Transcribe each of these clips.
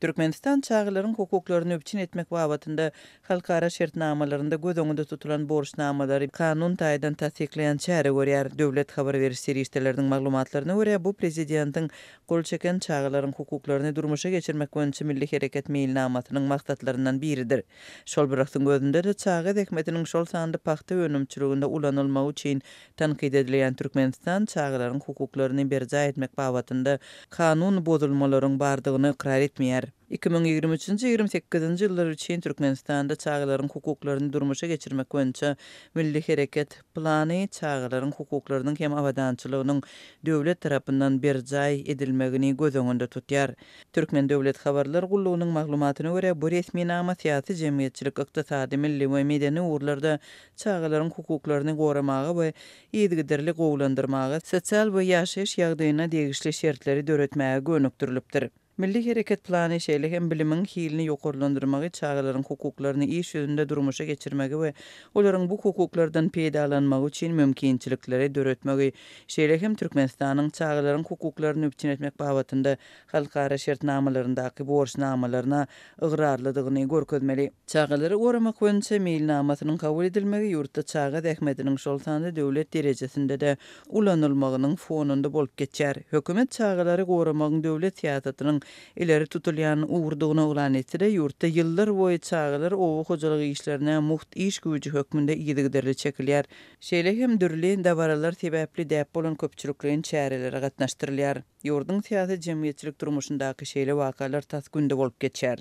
Türkmenistan çagalaryň hukuklaryny üpjün etmek babatynda halkara şertnamalarynda göz öňünde tutulan borçnamalary kanun taýdan tassyklaýan çäre görýär. Döwlet habar beriş serişdeleriniň maglumatlaryna görä, bu prezidentiň gol çeken Çagalaryň hukuklaryny durmuşa geçirmek boýunça Milli hereket meýilnamasynyň maksatlaryndan biridir. Şol bir wagtyň özünde-de, çaga zähmetiniň şol sanda pagta önümçiliginde ulanylmagy üçin tankyt edilýän Türkmenistan çagalaryň hukuklaryny berjaý etmek babatynda kanun bozulmalaryň bardygyny ykrar etmeýär. 2023-nji, 28-nji ýyllar üçin Türkmenistanda çagalaryň hukuklaryny durmuşa geçirmek boýunça Milli hereket plany çagalaryň hukuklarynyň hem abadançylygynyň döwlet tarapyndan berjaý edilmegini göz öňünde tutýar. Türkmen döwlet habarlar gullugynyň maglumatyna görä, bu resminama syýasy, jemgyýetçilik, ykdysady, milli we medeni ugurlarda çagalaryň hukuklaryny goramaga we yzygiderli gowulandyrmaga, sosial we ýaşaýyş ýagdaýyna degişli şertleri döretmäge gönükdirilipdir. Milli hereket plany şeýle hem bilimiň hilini ýokarlandyrmagy, çagalaryň hukuklaryny iş ýüzünde durmuşa geçirmegi we olaryň bu hukuklardan peýdalanmagy üçin mümkinçilikleri döretmegi, şeýle hem Türkmenistanyň çagalaryň hukuklaryny üpjün etmek babatynda halkara şertnamalaryndaky borçnamalaryna ygrarlydygyny görkezmeli. Çagalary goramak boýunça meýilnamasynyň kabul edilmegi ýurtda çaga zähmetiniň, şol sanda döwlet derejesinde-de ulanylmagynyň fonunda bolup geçýär. Hökümet çagalary goramagyň döwlet syýasatynyň ileri tutulýan ugurdygyny yglan etse-de, ýurtda ýyllar boýy çagalar oba hojalyk işlerine mugt iş güýji hökmünde yzygiderli çekilýär. Şeýle hem dürli dabaralar sebäpli däp bolan köpçülikleýin çärelere gatnaşdyrylýar. Ýurduň syýasy-jemgyýetçilik durmuşyndaky şeýle wakalar tas günde bolup geçýär.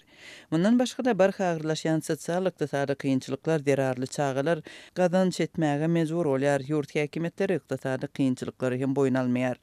Mundan başga-da, barha agyrlaşýan sosial-ykdysady kynçylyklar zerarly çagalar gazanç etmäge mejbur bolýar, ýurt häkimiýetleri ykdysady kynçylyklary hem boýun almaýar.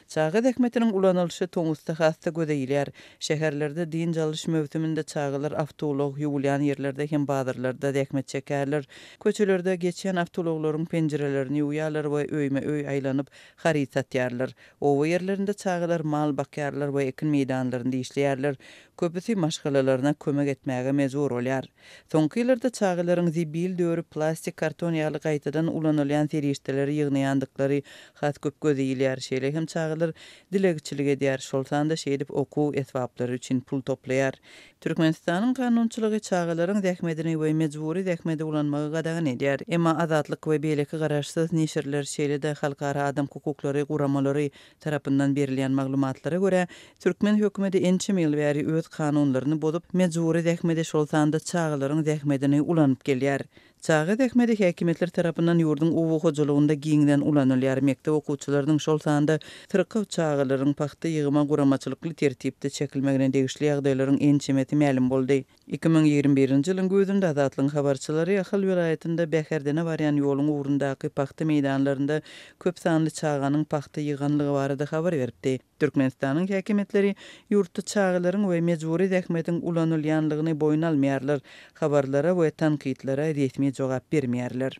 Çaga zähmetiniň ulanylyşy tomusda has-da göze ilýär. Şäherlerde dynç alyş möwsüminde çagalar awtoulag ýuwulýan ýerlerde hem bazarlarda zähmet çekýärler. Köçelerde geçýän awtoulaglaryň penjirelerini ýuwýarlar we öýme-öý aýlanyp, haryt satýarlar. Oba ýerlerinde çagalar mal bakýarlar we ekin meýdanlarynda işleýärler. Köpüsi maşgalalaryna kömek etmäge mejbur bolýar. Soňky ýyllarda çagalaryň zibil dörüp, plastik, karton ýaly gaýtadan ulanylýan serişdeleri ýygnaýandyklary has köp göze ilýär. Şeýle hem çagalar dilegçilik edýär, şol sanda şeýdip okuw esbaplary üçin pul toplaýar. Türkmenistanyň kanunçylygy çagalaryň zähmetini we mejbury zähmeti ulanmagy gadagan edýär. Emma Azatlyk we beýleki garaşsyz neşirler, şeýle-de halkara adam hukuklary guramalary tarapyndan berilýän maglumatlara görä, türkmen hökümeti ençeme ýyl bäri öz kanunlaryny bozup, mejbury zähmeti, şol sanda çagalaryň zähmetini ulanyp gelýär. Çaga zähmeti häkimiýetler tarapyndan ýurduň oba hojalygynda giňden ulanylýar, mekdep okuwçylarynyň, şol sanda syrkaw çagalaryň pagta ýygyma guramaçylykly tertipde çekilmegine degişli ýagdaýlaryň ençemesi mälim boldy. 2021-nji ýylyň güýzünde Azatlygyň habarçylary Ahal welaýatynda Bäherdene barýan ýoluň ugrundaky pagta meýdanlarynda köp sanly çaganyň pagta ýyganlygy barada habar beripdi. Türkmenistanyň häkimiýetleri ýurtda çagalaryň we mejbury zähmetiň ulanylýanlygyny boýun almaýarlar, habarlara we tankytlara resmi jogap bermeýärler.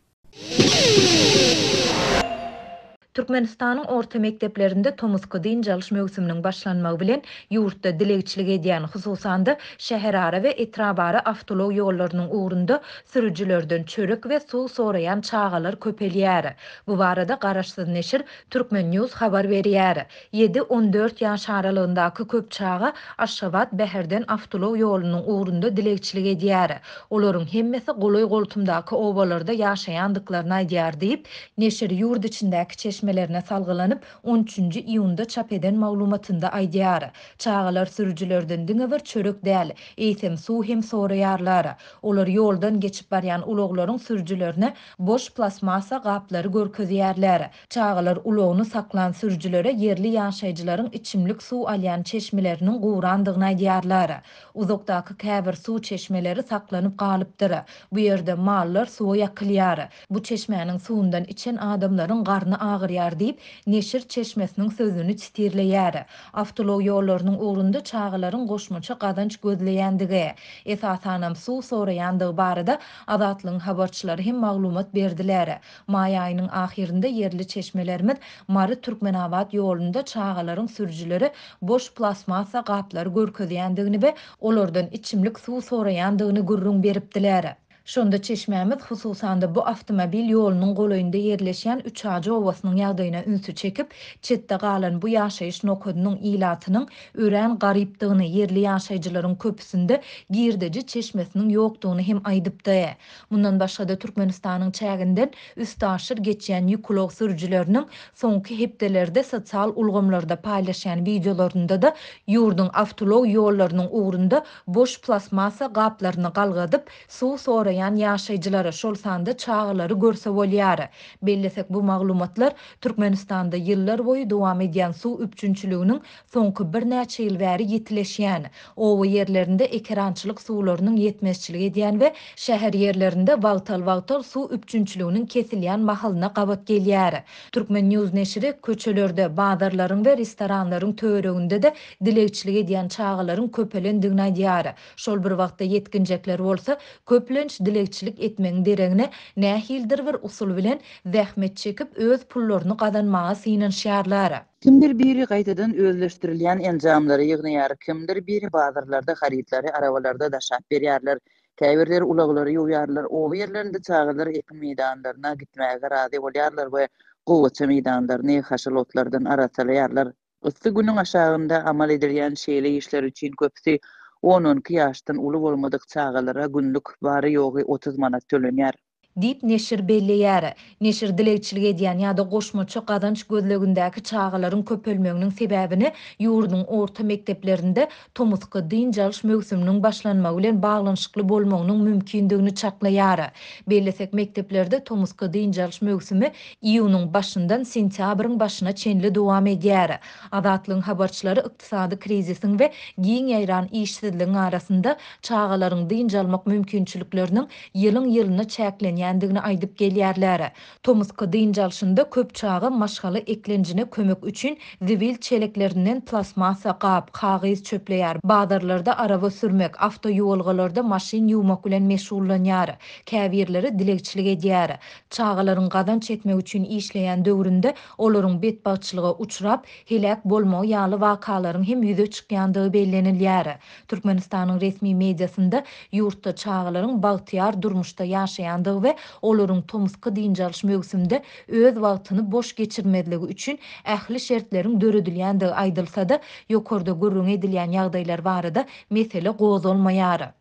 Türkmenistanyň orta mekdeplerinde tomusky dynç alyş möwsüminiň başlanmagy bilen ýurtda dilegçilik edýän, hususan-da, şäherara we etrabara awtoulag ýollarynyň ugrunda sürüjilerden çörek we suw soraýan çagalar köpelýär. Bu barada garaşsyz neşir Turkmen. News habar berýär. Ýedi, on dört ýaş aralygyndaky köp çaga Aşgabat, Bäherden awtoulag ýolunyň ugrunda dilegçilik edýär. Olaryň hemmesi golaý-goltumdaky obalarda ýaşaýandyklaryny aýdýar diýip, neşir ýurt içindäki çeşmelerine salgylanyp, on üçünji iýunda çap eden maglumatynda aýdýar. Çagalar sürüjilerden diňe bir çörek däl, eýsem suw hem soraýarlar. Olar ýoldan geçip barýan ulaglaryň sürüjilerine boş plastmassa gaplary görkezýärler. Çagalar ulagyny saklan sürüjilere ýerli ýaşaýjylaryň içimlik suw alýan çeşmeleriniň gurandygyny aýdýarlar. Uzakdaky käbir suw çeşmeleri saklanyp galypdyr. Bu ýerde mallar suwa ýakylýar. Bu çeşmäniň suwundan içen adamlaryň garny agyrýar diýip, neşir çeşmesiniň sözüni sitirleýär. Awtoulag ýollarynyň ugrunda çagalaryň goşmaça gazanç gözleýändigi, esasanam suw soraýandygy barada Azatlygyň habarçylary hem maglumat berdiler. Maý aýynyň ahyrynda ýerli çeşmelerimiz Mary-Türkmenabat ýolunda çagalaryň sürüjilere boş plastmassa gaplary görkezýändigini we olardan içimlik suw soraýandygyny gürrüň beripdiler. Şonda çeşmämiz, hususan-da, bu awtomobil ýolunyň golaýynda ýerleşýän Üçajy obasynyň ýagdaýyna ünsi çekip, çetde galan bu ýaşaýyş nokadynyň ilatynyň örän garypdygyny, ýerli ýaşaýjylaryň köpüsinde girdeji çeşmesiniň ýokdugyny hem aýdypdy. Mundan başga-da, Türkmenistanyň çäginden üstaşyr geçýän ýük ulag sürüjileriniň soňky hepdelerde sosial ulgamlarda paýlaşýan wideolarynda-da ýurduň awtoulag ýollarynyň ugrunda boş plastmassa gaplaryny galgadyp, suw soraýan ýaşaýjylary, şol sanda çagalary görse bolýar. Bellesek, bu maglumatlar Türkmenistanda ýyllarboýy dowam edýän suw üpjünçiliginiň soňky birnäçe ýyl bäri ýitileşýän, oba ýerlerinde ekerançylyk suwlarynyň ýetmezçilik edýän we şäher ýerlerinde wagtal-wagtal suw üpjünçiliginiň kesilýän mahalyna gabat gelýär. Turkmen. News neşiri köçelerde, bazarlaryň we restoranlaryň töwereginde-de dilegçilik edýän çagalaryň köpelendigini aýdýar. Şol bir wagtda ýetginjekler bolsa, köplenç dilegçilik etmegiň deregine nähilidir bir usul bilen zähmet çekip, öz pullaryny gazanmaga synanyşýarlar. Kimdir biri gaýtadan özleşdirilýän enjamlary ýygnaýar, kimdir biri bazarlarda harytlary arabalarda daşap berýärler, käbirleri ulaglary ýuwýarlar, oba ýerlerinde çagalar ekin meýdanlaryna gitmäge razy bolýarlar we gowaça meýdanlaryny haşal otlardan arassalaýarlar. Yssy günüň aşagynda amal edilýän şeýle işler üçin köpüsi on-on iki ýaşdan uly bolmadyk çagalara günlük bary-ýogy 30 manat tölenýär. Diýip, neşir belleýär. Neşir dilegçilik edýän ýa-da goşmaça gazanç gözlegindäki çagalaryň köpelmeginiň sebäbini ýurduň orta mekdeplerinde tomusky dynç alyş möwsüminiň başlanmagy bilen baglanyşykly bolmagynyň mümkindigini çaklaýar. Bellesek, mekdeplerde tomusky dynç alyş möwsümi iýunyň başyndan sentýabryň başyna çenli dowam edýär. Azatlygyň habarçylary ykdysady krizisiň we giň ýaýran işsizligiň arasynda çagalaryň dynç almak mümkinçilikleriniň ýylyň-ýylyna çäklenýändigini aýdyp gelýärler. Tomusky dynç alşynda köp çaga maşgala eklenjine kömek üçin zibil çeleklerinden plastmassa gap, kagyz çöpleýär, bazarlarda araba sürmek, awtoýuwalgalarda maşyn ýuwmak bilen meşgullanýar. Käbirleri dilegçilik edýär. Çagalaryň gazanç etmek üçin işleýän döwründe olaryň betbagtçylyga uçrap, heläk bolmagy ýaly wakalaryň hem ýüze çykýandygy bellenilýär. Türkmenistanyň resmi mediasynda ýurtda çagalaryň bagtyýar durmuşda ýaşaýandygy we olaryň tomusky dynç alyş möwsümde öz wagtyny boş geçirmezligi üçin ähli şertleriň döredilýändigi aýdylsa-da, ýokarda gürrüňi edilýän ýagdaýlar barada mesele gozgalmaýar.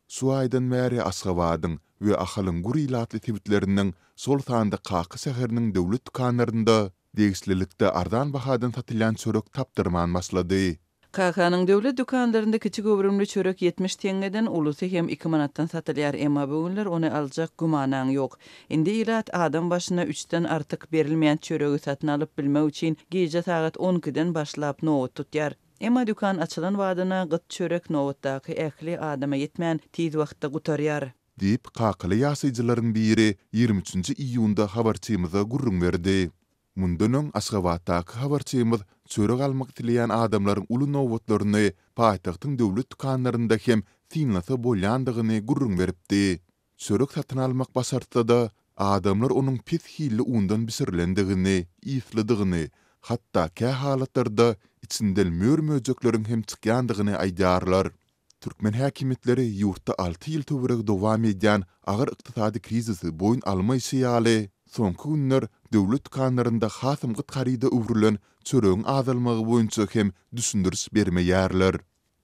Şu aýdan bäri Aşgabadyň we Ahalyň gür ilatly sebitleriniň, şol sanda Kaka şäheriniň döwlet dükanlarynda degişlilikde arzan bahadan satylýan çörek tapdyrman başlady. Kakanyň döwlet dükanlarynda kiçi göwrümli çörek 70 teňňeden, ulusy hem iki manatdan satylýar. Emma bu günler ony aljak gümanaň ýok. Indi ilat adam başyna üçden artyk berilmeýän çöregi satyn alyp bilmek üçin gije sagat on ikiden başlap nobat tutýar. Emma dükan açylan badyna gyt çörek nobatdaky ähli adama ýetmän, tiz wagtda gutarýar. Diýip, kakaly ýaşaýjylaryň biri 23 nji iýunda habarçymyza gürrüň berdi. Mundan öň, Aşgabatdaky habarçymyz çörek almak isleýän adamlaryň uly nobatlaryny paýtagtyň döwlet dükanlarynda hem synlasa bolýandygyny gürrüň beripdi. Çörek satyn almak başartsa-da, adamlar onuň pes hilli undan bişirilendigini, yslydygyny, hatda kä halatlarda içinden mör-möjekleriň hem çykýandygyny aýdýarlar. Türkmen häkimiýetleri ýurtda alty ýyl töweregi dowam edýän agyr ykdysady krizisi boýun almaýşy ýaly, soňky günler döwlet dükanlarynda hasam gyt haryda öwrülen çöregiň azalmagy boýunça hem düşündiriş bermeýärler.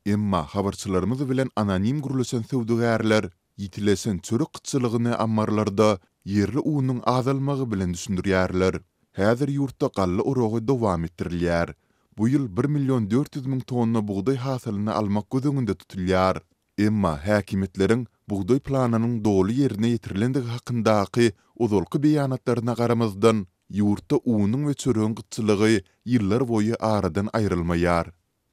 Emma habarçylarymyz bilen anonim gürleşen söwdagärler ýitileşen çörek gytçylygyny ammarlarda ýerli unuň azalmagy bilen düşündirýärler. Häzir ýurtda galla oragy dowam etdirilýär. Bu ýyl bir million 400 müň tonna bugdaý hasylyny almak göz öňünde tutulýar. Emma häkimiýetleriň bugdaý planynyň doly ýerine ýetirilendigi hakyndaky ozalky beýanatlaryna garamazdan, ýurtda unuň we çöregiň gytçylygy ýyllarboýy aradan aýrylmaýar.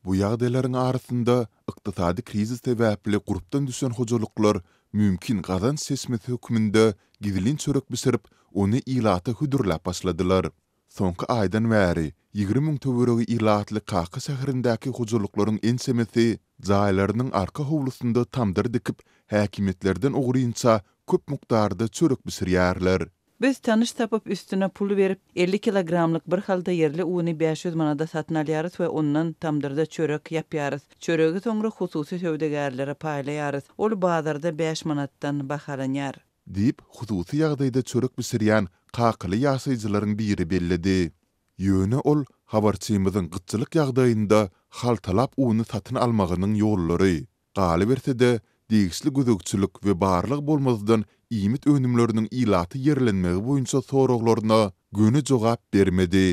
Bu ýagdaýlaryň arasynda, ykdysady krizis sebäpli gurpdan düşen hojalyklar mümkin gazanç çeşmesi hökmünde gizlin çörek bişirip, ony ilata hödürläp başladylar. Soňky aýdan bäri 20 müň töweregi ilatly Kaka şäherindäki hojalyklaryň ençemesi jaýlarynyň arka howlusynda tamdyr dikip, häkimiýetlerden ogrynça köp mukdarda çörek bişirýärler. Biz tanyş tapyp, üstüne pul berip, 50 kilogramlyk bir halta ýerli uny 500 manada satyn alýarys we ondan tamdyrda çörek ýapýarys. Çöregi soňra hususy söwdagärlere paýlaýarys. Ol bazarda bäş manatdan bahalanýar. Diýip, hususy ýagdaýda çörek bişirýän kakaly ýaşaýjylaryň biri belledi. Ýöne ol habarçymyzyň gytçylyk ýagdaýynda haltalap uny satyn almagynyň ýollary, galyberse-de, degişli gözegçilik we barlag bolmazdan iýmit önümleriniň ilata ýerlenmegi boýunça soraglaryna göni jogap bermedi.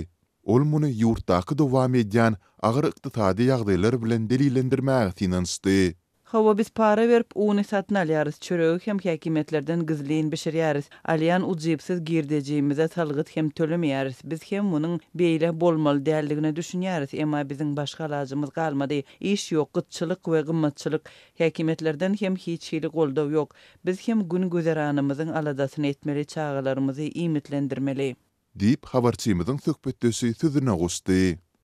Ol muny ýurtdaky dowam edýän agyr ykdysady ýagdaýlar bilen delillendirmäge synanyşdy. Hawa, biz para berip, uny satyn alýarys, çöregi hem häkimiýetlerden gizlin bişirýäris. Alýan ujypsyz girdejimize salgyt hem tölemeýäris. Biz hem munuň beýle bolmaly däldigine düşünýäris, emma biziň başga alajymyz galmady. Iş ýok, gytçylyk we gymmatçylyk. Häkimiýetlerden hem hiç hili goldaw ýok. Biz hem gün-güzeranymyzyň aladasyny etmeli, çagalarymyzy iýmitlendirmeli. Diýip, habarçymyzyň söhbetdeşi sözüne goşdy.